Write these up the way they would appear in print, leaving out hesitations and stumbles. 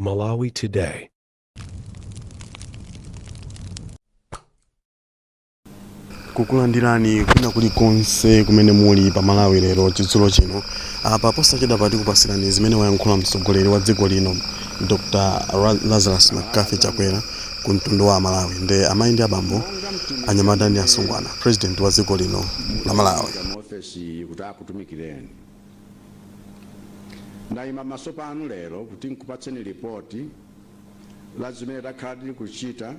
Malawi Today. Kukulandirani kwina kulikonse kumene muli pa Malawi Lero chidzulo chino. Apa posachedwapa tikupasirani zimene wayankhula mtsogoleri wa dziko lino Dr. Lazarus McCarthy Chakwera ku mtundu wa Amalawi nde amayi ndi abambo, anyamata ndi asungwana, President wa dziko lino la Malawi. Mu ofesi kuti akutumikireni. Ndayima pamaso panu lero kuti nkupatseni lipoti la zimene takhala tili kuchita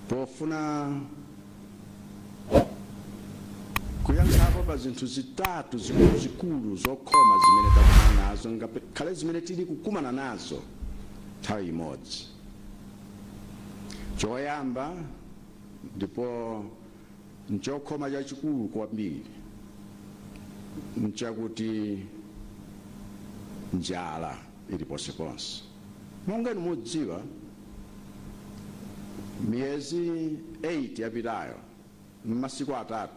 pofuna kuyankhapo pa zinthu zitatu zikuluzikulu zokhoma zimene takumana nazo, ngakhale zimene tili kukumana nazo nthawi imodzi. Choyamba, ndipo nchokhoma chachikulu kwambiri, nchakuti njala ili ponseponse. Monga inu mudziwa, miyezi 8 yapitayo, m'masiku 3,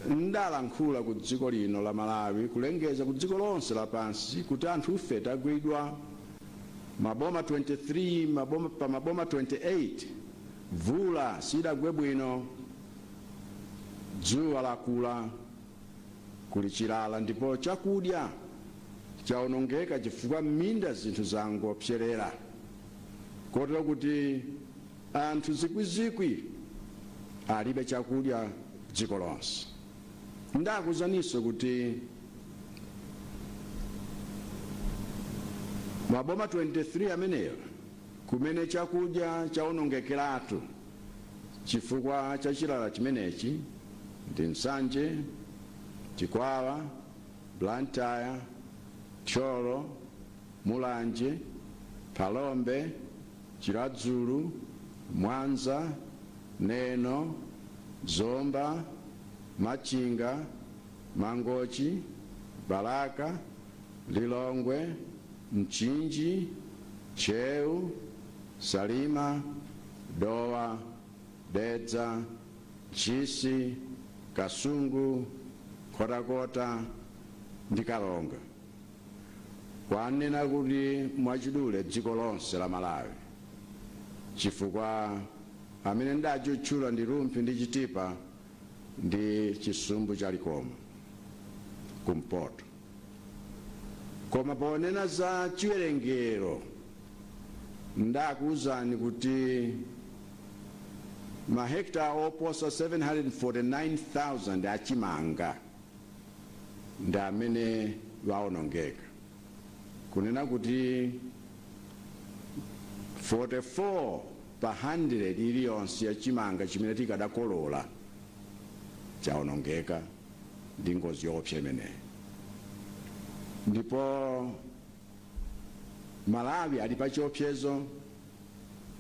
ndalankhula ku dziko lino la Malawi, kulengeza ku dziko lonse lapansi kuti anthufe tagwidwa maboma 23, maboma, pa maboma 28 mvula sidagwe bwino, dzuwa lakula, kuli chilala ndipo chakudya chaonongeka chifukwa m'minda zinthu zangopserera, kotero kuti anthu zikwizikwi alibe chakudya dziko lonse. Ndakuuzaninso kuti maboma 23 amenewa kumene chakudya chaonongekeratu chifukwa cha chilala chimenechi ndi Nsanje, Chikwawa, Blantyre, Thyolo, Mulanje, Phalombe, Chiradzulu, Mwanza, Neno, Zomba, Machinga, Mangochi, Balaka, Lilongwe, Mchinji, Ntcheu, Salima, Dowa, Dedza, Ntchisi, Kasungu, Nkhotakota ndi Karonga. Kwanena kuti mwachidule dziko lonse la Malawi, chifukwa amene ndachutchula ndi Rumphi ndi Chitipa ndi chisumbu cha Likoma kumpoto. Koma ponena za chiwerengero, ndakuuzani kuti mahekitala oposa 749,000 achimanga ndi amene waonongeka, kunena kuti 44 pa 100 iliyonse ya chimanga chimene tikadakolola chaonongeka ndi ngozi yoopsa imeneyi. Ndipo Malawi ali pa chiopsezo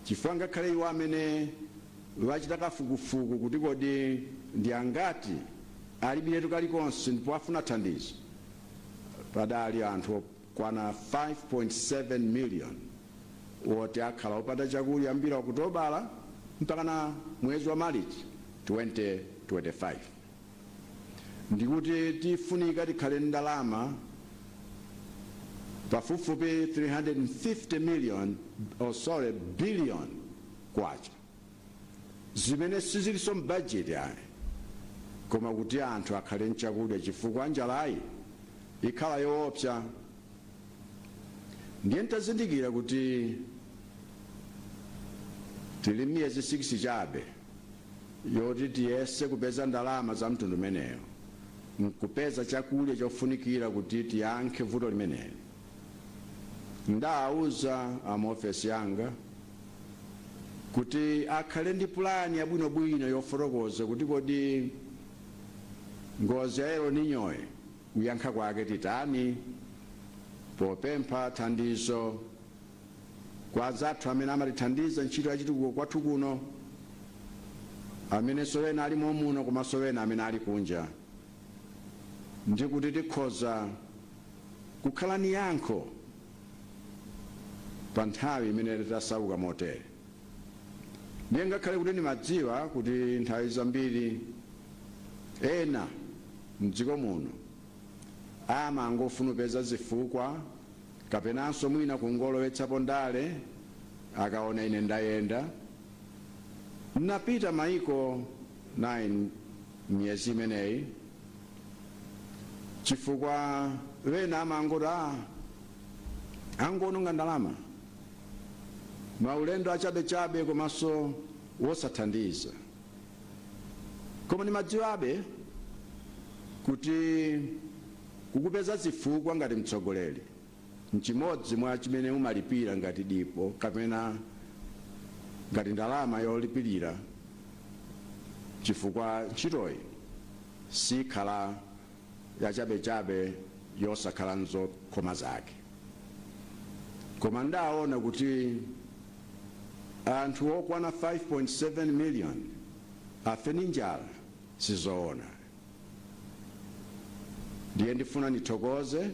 chifukwa ngakhale iwo amene wachita kafukufuku kuti kodi ndi angati alibiretu kalikonse ndipo afuna thandizo, padali anthu okwana 5.7 million woti akhala opanda chakudya kuyambira Okutobala mpakana mwezi wa Marichi 2025. Ndikuti tifunika tikhale ndalama pafupifupi 350 million, oh sorry, billion kwacha, zimene sizilinso m'bajeti ayi, koma kuti anthu akhale nchakudya chifukwa njalayi ikhala yoopsa. Ndiye ntazindikira kuti tili miyezi 6 chabe yoti tiyese kupeza ndalama za mtundu umeneyo nkupeza chakudya chofunikira kuti tiyankhe vuto limeneli, ndawauza a mu ofesi yanga kuti akhale ndi pulani yabwinobwino yofotokoza kuti kodi ngozi ya El Niñoyi kuyankha kwake titani, popempha thandizo kwa anzathu amene amatithandiza ntchito ya chitukuko kwathu kuno, amenenso ena ali momuno komanso ena amene ali kunja, ndi kuti tikhoza kukhala ni yankho pa nthawi imene tasauka motere. Ndiye ngakhale kuti ndimadziwa kuti nthawi zambiri ena mdziko muno amangofuna kupeza zifukwa Kapenanso mwina kungolowetsapo ndale akaona ine ndayenda. Napita maiko 9 miyezi imeneyi, chifukwa wena amangoti, "A, angononga ndalama, maulendo achabechabe komanso wosathandiza." Koma ndimadziwabe kuti kukupeza zifukwa ngati mtsogoleri nchimodzi mwa chimene umalipira ngati dipo kapena ngati ndalama yolipirira, chifukwa ntchitoyi sikhala yachabechabe yosakhala nzokhoma zake. Koma ndaona kuti anthu okwana 5.7 million afe ndi njala sizoona. Ndiye ndifuna ndithokoze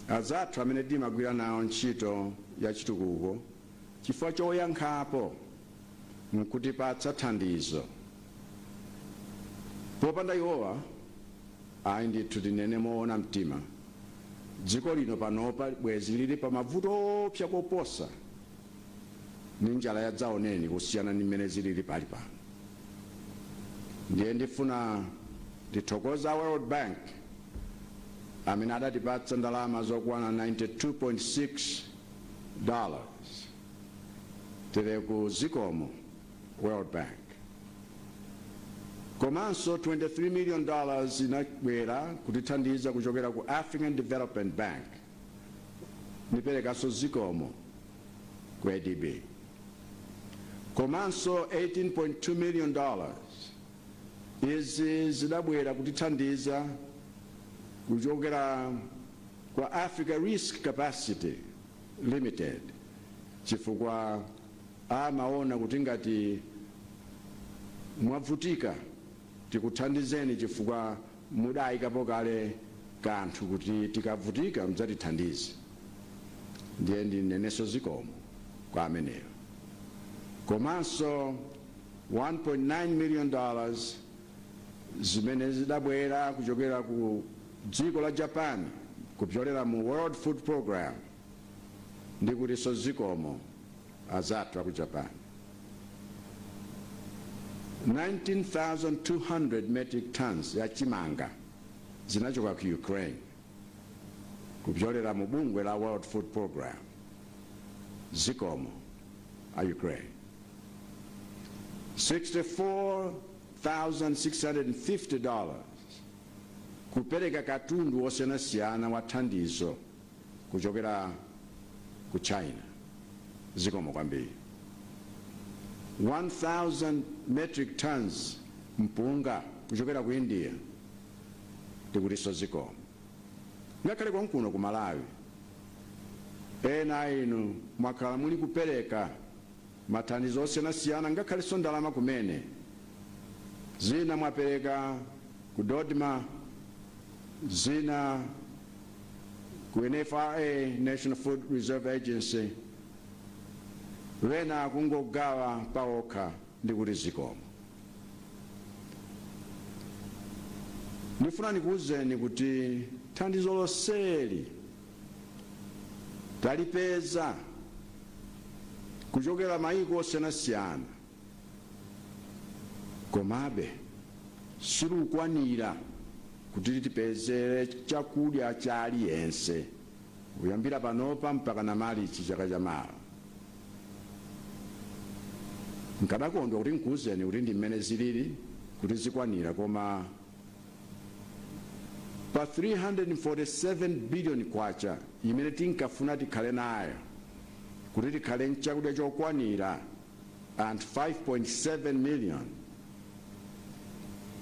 azathu amene timagwira nawo ntchito ya chitukuko chifukwa choyankhapo nkutipatsa thandizo. Popanda iwowa, ayi ndithu, tinene moona mtima, dziko lino panopa bwezi lili pa mavuto opsa koposa ndi njala yadzaoneni kusiyana ndi mmene zilili pali pano. Ndiye ndifuna ndithokoza World Bank amene adatipatsa ndalama zokwana $92.6. Tere ku zikomo, World Bank. Komanso $23 million inabwera kutithandiza kuchokera ku African Development Bank. Niperekanso zikomo ku ADB. Komanso $18.2 million izi zidabwera kutithandiza kuchokera kwa Africa Risk Capacity Limited, chifukwa amaona kuti ngati mwavutika tikuthandizeni, chifukwa mudayikapo kale kanthu kuti tikavutika mdzatithandize. Ndiye ndinenenso zikomo kwa ameneyo. Komanso $1.9 million zimene zidabwera kuchokera ku dziko la Japan kupyolera mu World Food Program, ndikutinso zikomo azathu aku Japan. 19,200 metric tons ya chimanga zinachoka ku Ukraine kupyolera mu bungwe la World Food Program. Zikomo a Ukraine. $64,650 kupereka katundu wosiyanasiyana wa thandizo kuchokera ku China. Zikomo kwambiri. 1000 metric tons mpunga kuchokera ku India, tikutinso zikomo. Ngakhale konkuno ku Malawi, ena inu mwakhala muli kupereka mathandizo osiyanasiyana, ngakhalenso ndalama kumene. Zina mwapereka ku DoDMA, zina ku NFRA, National Food Reserve Agency, wena kungogawa paokha, ndikuti zikomo. Ndifuna ndikuwuzeni kuti thandizo lonseli talipeza kuchokera mayiko osiyanasiyana, komabe silikukwanira kuti tipezere chakudya cha aliyense kuyambira panopa mpaka na Malichi chaka chamawa. Nkadakondwa kuti nkuwuzeni kuti ndi mmene zilili kuti zikwanira, koma pa 347 billion kwacha imene tinkafuna tikhale nayo kuti tikhale nchakudya chokwanira anthu 5.7 million,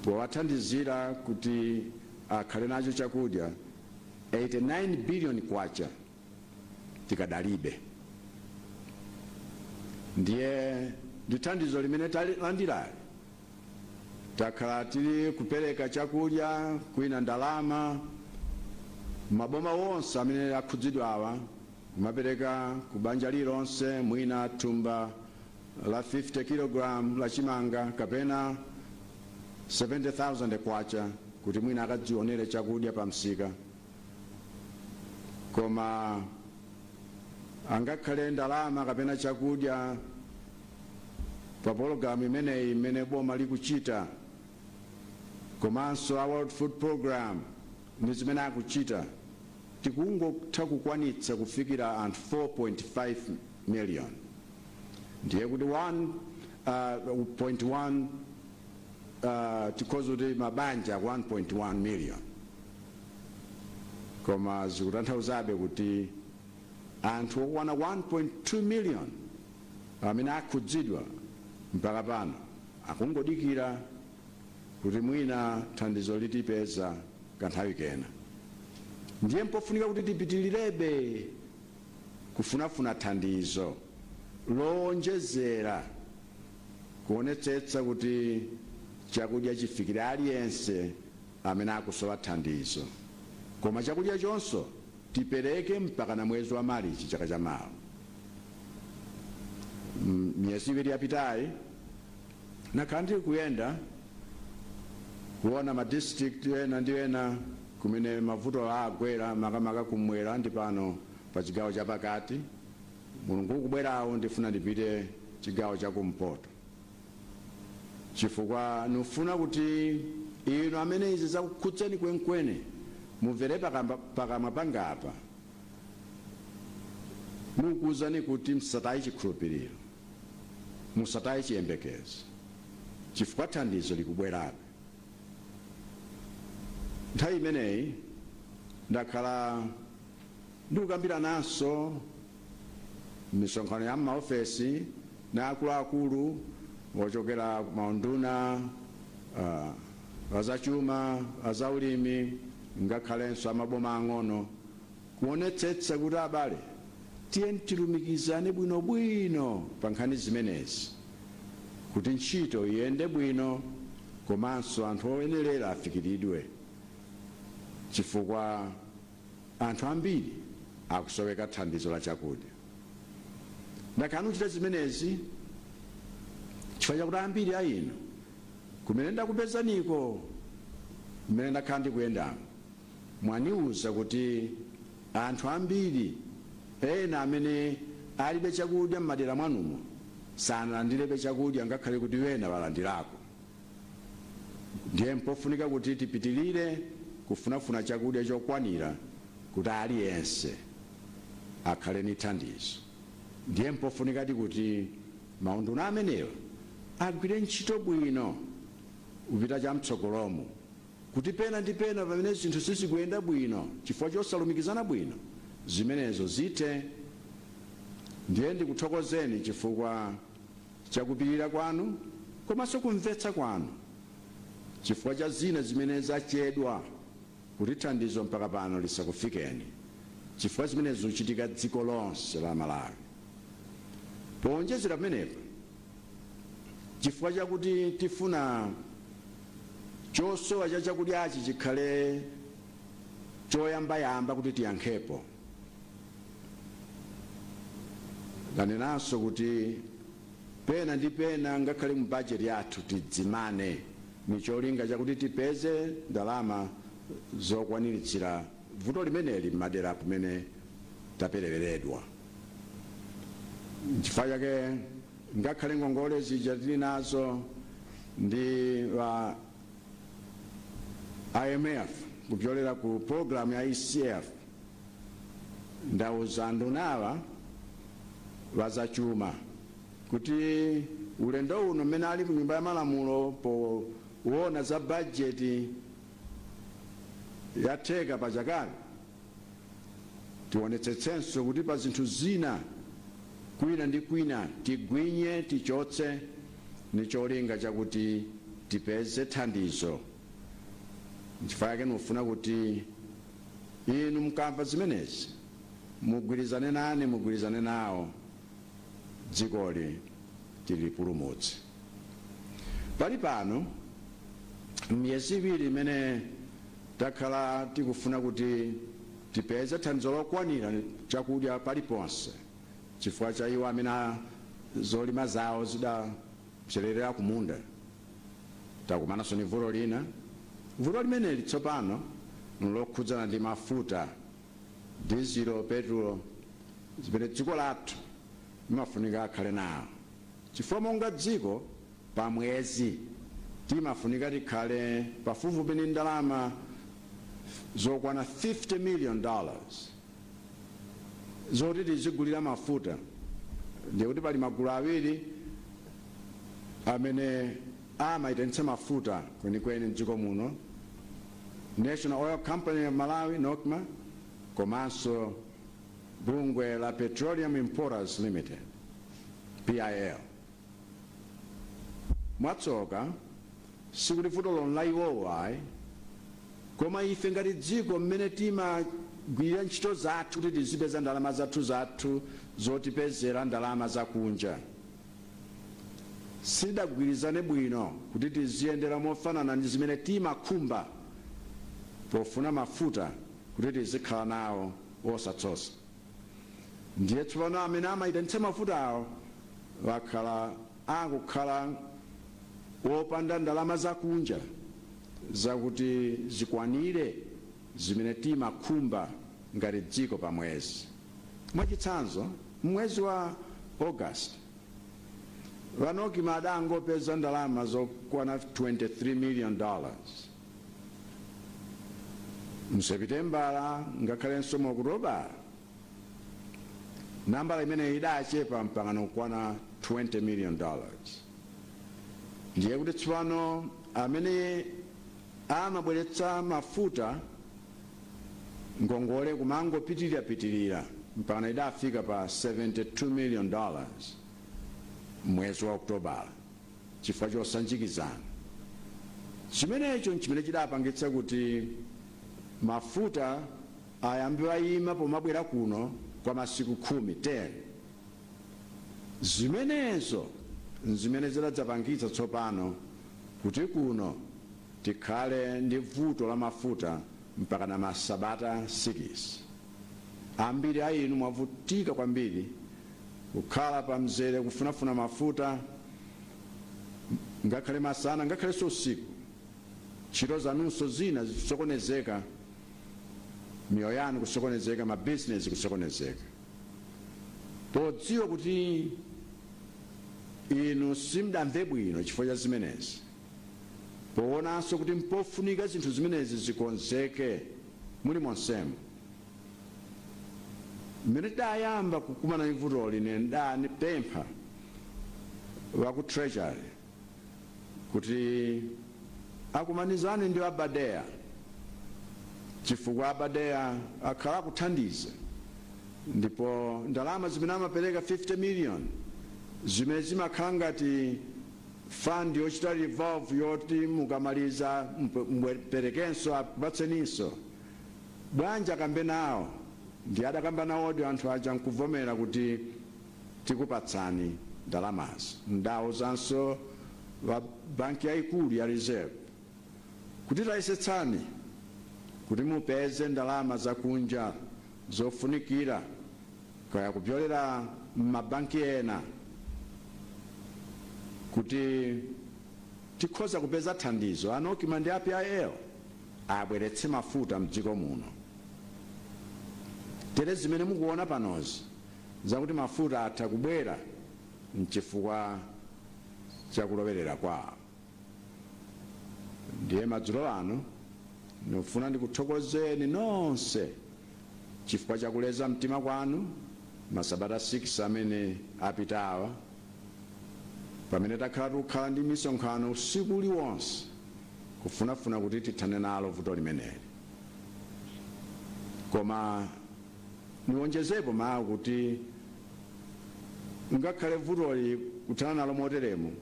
powathandizira kuti akhale nacho chakudya, 89 billion kwacha tikadalibe. Ndiye ndi thandizo limene talandirali takhala tili kupereka chakudya, kwina ndalama, maboma wonse amene akhudzidwa awa, kumapereka ku banja lilonse mwina thumba la 50 kg la chimanga kapena 70,000 kwacha kuti mwina akadzionere chakudya pa msika. Koma angakhale ndalama kapena chakudya pa pologalamu imeneyi imene boma likuchita, komanso a World Food Program ndi zimene akuchita, tikungotha kukwanitsa kufikira anthu 4.5 million. Ndiye kuti 1.1, tikhoza kuti mabanja 1.1 million, koma zikutanthauzabe kuti anthu okwana 1.2 million amene akhudzidwa mpaka pano akungodikira kuti mwina thandizo litipeza kanthawi kena. Ndiye mpofunika kuti tipitilirebe kufunafuna thandizo lowonjezera kuonetsetsa kuti chakudya chifikire aliyense amene akusowa thandizo, koma chakudya chonso tipereke mpaka na mwezi wa Marichi chaka chamawa. Miyezi 2 yapitayi nakhala ndili kuyenda kuona ma district ena ndi ena kumene mavuto agwera, makamaka kumwera ndi pano pa chigawo chapakati. Mulungu ukubwerawo ndifuna ndipite chigawo chakumpoto, chifukwa nufuna kuti inu amene izi zakukhudzeni kwenikweni mumvere pakamwa pangapa mukuwuzani kuti musataye chikhulupiriro, musataye chiyembekezo, chifukwa thandizo likubwerabe. Nthawi imeneyi ndakhala ndikukambirananso misonkhano ya maofesi na akuluakulu ochokera maunduna azachuma, azaulimi, ngakhalenso amaboma ang'ono, kuonetsetsa kuti abale, tiye tilumikizane bwinobwino pa nkhani zimenezi kuti ntchito iyende bwino komanso anthu oyenerera afikiridwe, chifukwa anthu ambiri akusoweka thandizo la chakudya. Ndakhala ndikuchita zimenezi chifukwa chakuti ambiri a inu kumene ndakupezaniko, kumene ndakhala ndikuyendamo, mwaniuza kuti anthu ambiri ena amene alibe chakudya m'madera mwanumo sanalandirebe chakudya, ngakhale kuti wena walandirako. Ndiye mpofunika kuti tipitilire kufunafuna chakudya chokwanira kuti aliyense akhale ni thandizo. Ndiye mpofunikadi kuti maunduna amenewa agwire ntchito bwino kupita chamtsogolomo, kuti pena ndi pena pamene zinthu sizikuyenda bwino chifukwa chosalumikizana bwino, zimenezo zithe. Ndiye ndikuthokozeni chifukwa chakupirira kwanu komanso kumvetsa kwanu chifukwa cha zina zimene zachedwa kuti thandizo mpaka pano lisakufikeni, chifukwa zimenezo zikuchitika dziko lonse la Malawi. Powonjezera pamenepa, chifukwa chakuti tifuna chosowa cha chakudyachi chikhale choyambayamba kuti tiyankhepo, ndanenanso kuti pena ndi pena ngakhale mu bajeti yathu tidzimane ni cholinga chakuti tipeze ndalama zokwaniritsira vuto limeneli m'madera kumene tapereweredwa. Nchifukwa chake ngakhale ngongole zija tili nazo ndi wa IMF kupyolera ku program ya ECF, ndauza ndunawa wazachuma kuti ulendo uno mmene ali ku Nyumba ya Malamulo poona za bajeti yatheka pachakale, tionetsetsenso kuti pa zinthu zina kwina ndi kwina tigwinye, tichotse, ni cholinga chakuti tipeze thandizo. Nchifukwa chake nufuna kuti inu mkamva zimenezi mugwirizane nane, mugwirizane nawo, dzikoli tilipulumutse. Pali pano, miyezi 2 imene takhala tikufuna kuti tipeze thandizo lokwanira chakudya paliponse chifukwa cha iwo amene zolima zawo zidapsererera kumunda, takumananso ni vuto lina. Vuto limeneli tsopano nlokhudzana ndi mafuta. Dizilo, petulo, zimene dziko lathu limafunika akhale nawo, chifukwa monga dziko pa mwezi timafunika tikhale pafupifupi ndi ndalama zokwana $50 million zoti tizigulira mafuta. Ndiye kuti pali magulu awiri amene amayitanitsa mafuta kwenikweni mdziko muno: National Oil Company of Malawi, NOCMA, komanso bungwe la Petroleum Importers Limited, PIL. Mwatsoka, sikuti vuto lon la iwowo ayi, koma ife ngati dziko, mmene timagwirira ntchito zathu kuti tizipeza ndalama zathu zathu zotipezera ndalama zakunja, sidagwirizane bwino kuti tiziyendera mofanana ndi zimene timakhumba pofuna mafuta kuti tizikhala nawo osatsosa. Ndiye tsopano amene amayitanitsa mafuta awo wakhala akukhala wopanda ndalama zakunja zakuti zikwanire zimene timakhumba ngati dziko pa mwezi. Mwachitsanzo, mwezi wa August va NOCMA adangopeza ndalama zokwana $23 million. Msepitembala ngakhalenso mu Okutobala nambala imeneyi idachepa mpaka kukwana $20 million. Ndiye kuti tsopano amene amabweretsa mafuta ngongole kumangopitirira-pitirira mpaka idafika pa $72 million mwezi wa Okutobala chifukwa chosanjikizana. Chimenecho nchimene chidapangitsa kuti mafuta ayambe ayima pomabwera kuno kwa masiku 10, 10. Zimenezo nzimene zidadzapangitsa tsopano kuti kuno tikhale ndi vuto la mafuta mpaka na masabata 6. Ambiri a inu mwavutika kwambiri kukhala pa mzere kufunafuna mafuta, ngakhale masana, ngakhalenso usiku. Ntchito zanunso zina zisokonezeka, miyoyo yanu kusokonezeka, mabizinesi kusokonezeka. Podziwa kuti inu simudamve bwino chifukwa cha zimenezi, poonanso kuti mpofunika zinthu zimenezi zikonzeke muli monsemo, mmene tidayamba kukumana ndi vutoli, ine ndapempha wa ku Treasury kuti akumanizane ndi a BADEA, chifukwa a BADEA akhala akuthandiza, ndipo ndalama zimene amapereka 50 million zimene zimakhala ngati fund yochita revolve, yoti mukamaliza muperekenso akupatseninso, bwanji akambe nawo? Ndi adakamba nawodi anthu aja nkuvomera kuti tikupatsani ndalamazo. Ndawuzanso wa banki yayikulu ya Reserve kuti tayesetsani kuti mupeze ndalama zakunja zofunikira, kaya kupyolera m'mabanki ena, kuti tikhoza kupeza thandizo, a NOCMA ndi a PIL abweretse mafuta mdziko muno. Tere zimene mukuona panozi zakuti mafuta atha kubwera mchifukwa chakulowerera kwawo. Ndiye madzulo ano ndikufuna ndikuthokozeni nonse chifukwa chakuleza mtima kwanu masabata 6 amene apitawa, pamene takhala tikukhala ndi misonkhano usiku uliwonse kufunafuna kuti tithane nalo vuto limeneli. Koma niwonjezepo mawu kuti ngakhale vutoli kuthana nalo moteremu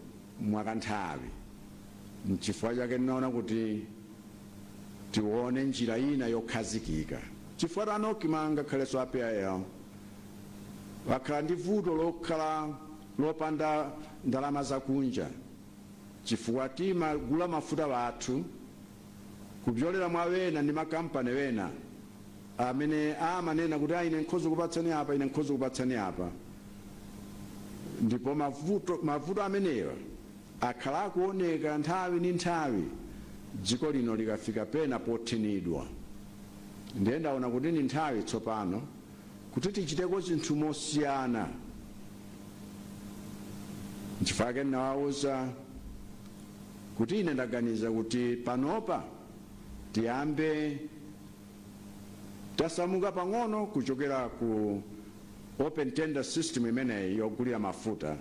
mwakanthawi, nchifukwa chake ndinaona kuti tione njira ina yokhazikika, chifukwa a NOCMA ngakhalenso a PIL wakhala ndi vuto lokhala lopanda ndalama zakunja, chifukwa timagula mafuta wathu kupyolera mwa wena ndi makampani wena amene amanena kuti, "Ine nkhoza kupatsani apa, ine nkhoza kupatsani apa." Ndipo mavuto amenewa akhala akuoneka nthawi ndi nthawi dziko lino likafika pena pothinidwa. Ndiye ndaona kuti ndi nthawi tsopano kuti tichiteko zinthu mosiyana. Nchifukwa ndinawawuza kuti ine ndaganiza kuti panopa tiyambe tasamuka pang'ono kuchokera ku open tender system imeneyi yogulira mafuta,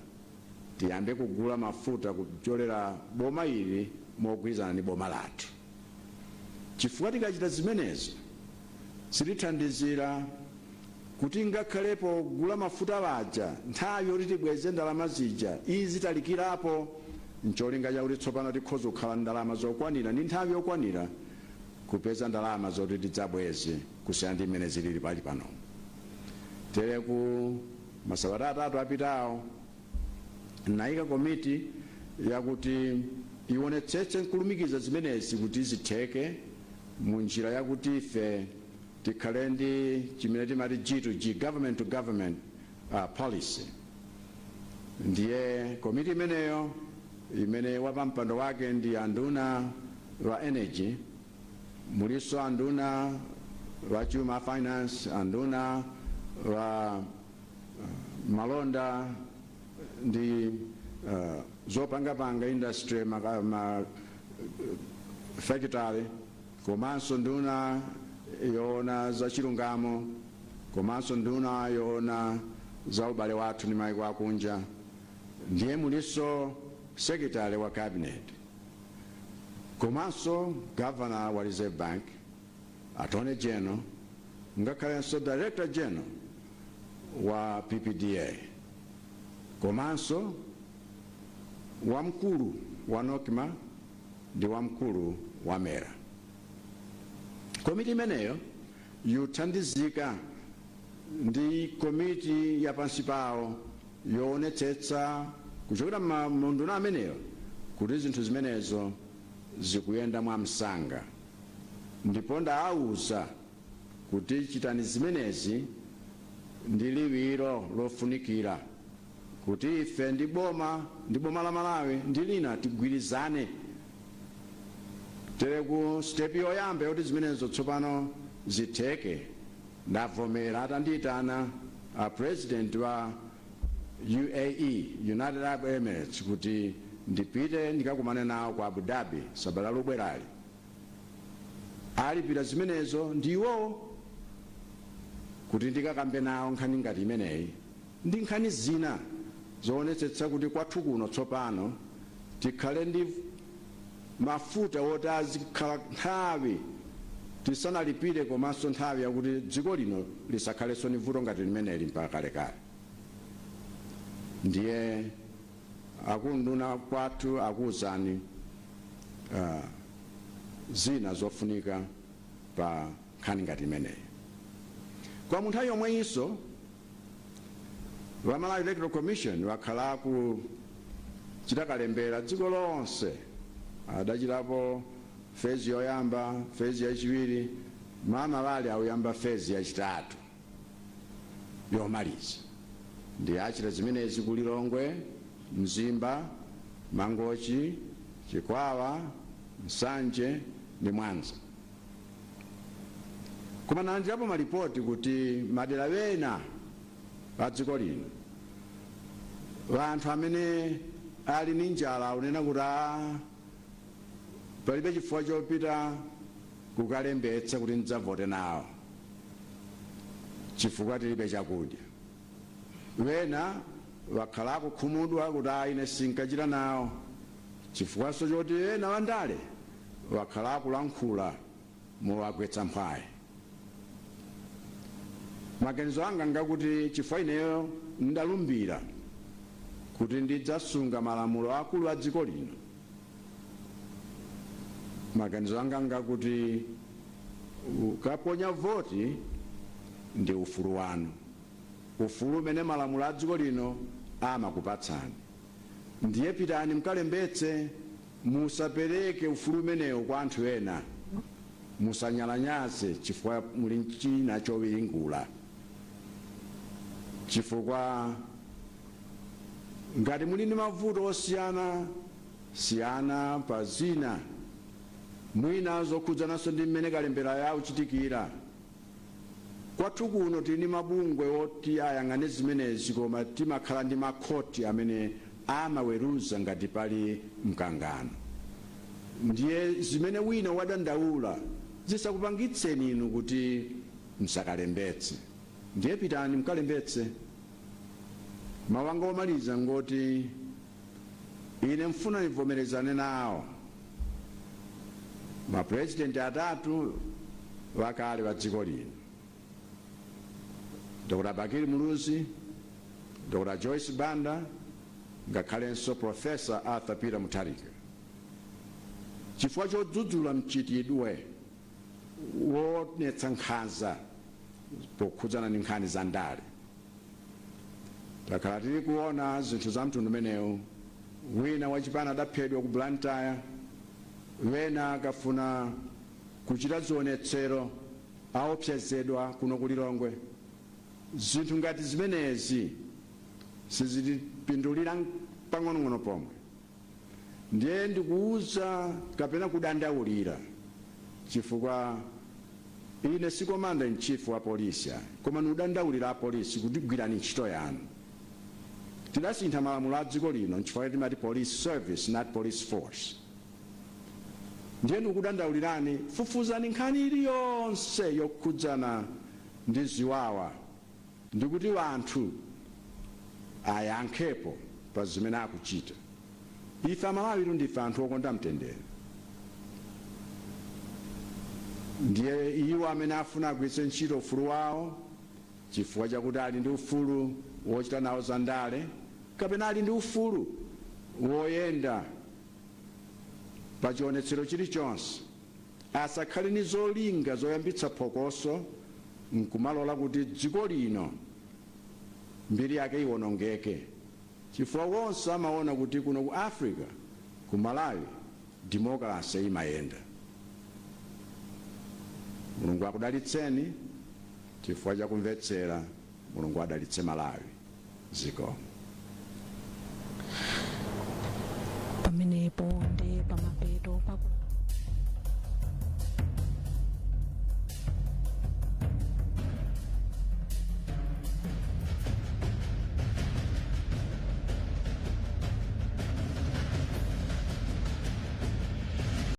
tiyambe kugula mafuta kuchokera boma ili mogwirizana ndi boma lathu, chifukwa tikachita zimenezo zitithandizira kuti ngakhalepo kugula mafuta waja, nthawi yoti tibweze ndalama zija izitalikirapo, ncholinga chakuti tsopano tikhoza kukhala ndalama zokwanira ndi nthawi yokwanira kupeza ndalama zoti tidzabweze, kusiyana ndi mmene zilili pali pano. Tere ku masabata 3 apitawo nayika komiti yakuti ionetsetse nkulumikiza zimenezi kuti zitheke mu njira yakuti ife tikhale ndi chimene timati G to G, government to government policy. Ndiye komiti imeneyo, imene wapampando wake ndi anduna wa energy, muliso anduna wa chuma, finance, anduna wa malonda ndi zopangapanga, industry, ma factory, komanso nduna yoona za chilungamo, komanso nduna yoona za ubale wathu ndi maiko akunja, ndiye muliso secretary wa cabinet, komanso governor wa Reserve Bank, attorney general, ngakhalenso director general wa PPDA, komanso wamkulu wa NOCMA ndi wamkulu wa MERA. Komiti imeneyo yuthandizika ndi komiti ya pansi pawo yoonetsetsa kuchokera munduna ameneyo kuti zinthu zimenezo zikuyenda mwamsanga. Ndipo ndaawuza kuti chitani zimenezi ndi liwiro lofunikira kuti ife ndi boma la Malawi ndi lina tigwirizane. Tere ku step yoyamba yoti zimenezo tsopano zitheke, ndavomera atandiyitana a president wa UAE, United Arab Emirates, kuti ndipite ndikakumane nawo ku Abu Dhabi sabata lobwerali. Alipira zimenezo ndiwo kuti ndikakambe nawo nkhani ngati imeneyi ndi nkhani zina zoonetsetsa kuti kwathu kuno tsopano tikhale ndi mafuta woti azikhala nthawi tisanalipire, komanso nthawi yakuti dziko lino lisakhalenso ni vuto ngati limeneli mpaka kalekale. Ndiye akunduna kwathu akuwuzani zina zofunika pa nkhani ngati imeneyi. Kwa munthawi yomweyinso, wa Malawi Electoral Commission wakhala kuchita kalembera dziko lonse. Adachitapo phase yoyamba, phase yachiwiri, mama wali auyamba phase yachitatu yomaliza. Ndi achita zimenezi ku Lilongwe, Mzimba, Mangochi, Chikwawa, Nsanje ndi Mwanza. Koma nalandirapo malipoti kuti madera wena a dziko lino anthu amene ali ndi njala akunena kuti a palibe chifukwa chopita kukalembetsa kuti ndidzavote nawo chifukwa tilibe chakudya. Wena wakhala akukhumudwa kuti a ine sinkachita nawo chifukwanso choti ena wandale wakhala akulankhula mowagwetsa mphwayi. Maganizo anga ngakuti chifukwa ineyo ndalumbira kuti ndidzasunga malamulo akulu a dziko lino, maganizo anga ngakuti ukaponya voti ndi ufulu wanu, ufulu umene malamulo a dziko lino amakupatsani. Ndiye pitani mkalembetse, musapereke ufulu umenewo kwa anthu ena, musanyalanyaze chifukwa muli china chowiringula, chifukwa ngati muli ndi mavuto osiyana siyana pa zina mwina zokhudzananso ndi mmene kalembera yawo chitikira. Kwathu kuno tili ndi mabungwe oti ayang'ane zimenezi, koma timakhala ndi makhoti amene amaweruza ngati pali mkangano. Ndiye zimene wina wadandaula zisakupangitseni inu kuti msakalembetse. Ndiye pitani mkalembetse. Mawu anga omaliza ngoti ine mfuna nivomerezane nawo mapurezidenti atatu wakale wa dziko lino, Dr. Bakili Muluzi, Dr. Joyce Banda, ngakhalenso Professor Arthur Peter Mutharika, chifukwa chodzudzula mchitidwe woonetsa nkhanza pokhudzana ndi nkhani za ndale. Takhala tili kuona zinthu za mtundu umenewu. Wina wachipani adaphedwa ku Blantyre, wena akafuna kuchita zionetsero aopsezedwa kuno ku Lilongwe. Zinthu ngati zimenezi sizitipindulira pang'onong'ono pomwe. Ndiye ndikuuza kapena kudandaulira, chifukwa ine si commander in chief wa polisi ayi, koma ndikudandaulira apolisi kuti gwirani ntchito yanu. Tidasintha malamulo a dziko lino, nchifukwa timati Police Service, not police force. Ndiye ndikudandaulirani, fufuzani nkhani iliyonse yokhudzana ndi ziwawa, ndikuti wanthu ayankhepo pa zimene akuchita. Ife Amalawi ndife anthu okonda mtendere. Ndiye iwo amene afuna agwiritse ntchito ufulu wawo chifukwa chakuti ali ndi ufulu wochita nawo za ndale, kapena ali ndi ufulu woyenda pa chionetsero chilichonse, asakhale ni zolinga zoyambitsa phokoso nkumalola kuti dziko lino mbiri yake iwonongeke, chifukwa wonse amaona kuti kuno ku Africa, ku Malawi, demokrasi imayenda. Mulungu akudalitseni chifukwa chakumvetsera. Mulungu adalitse Malawi. Zikomo. Pamenepo.